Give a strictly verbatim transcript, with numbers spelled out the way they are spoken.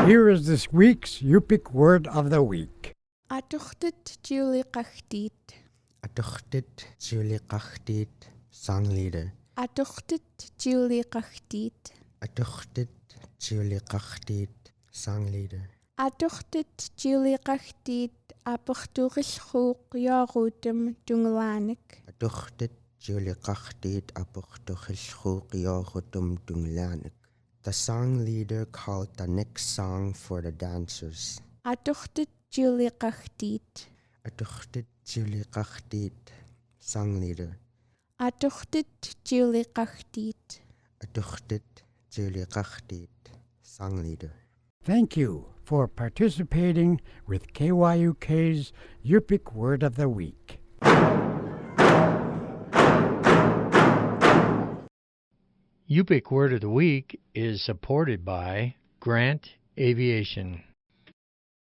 Here is this week's Yupik word of the week. Aduktit tiulikaktit. Aduktit tiulikaktit, song leader. Aduktit tiulikaktit. Aduktit tiulikaktit, song leader. Aduktit tiulikaktit apukhtukhillkuk yorutum tunglanik. Aduktit tiulikaktit apukhtukhillkuk yorutum tunglanik. The song leader called the next song for the dancers. Aduktit tiulikaktit. Aduktit tiulikaktit, song leader. Aduktit tiulikaktit. Aduktit tiulikaktit, song leader. Thank you for participating with K Y U K's Yupik Word of the Week. Yupik Word of the Week is supported by Grant Aviation.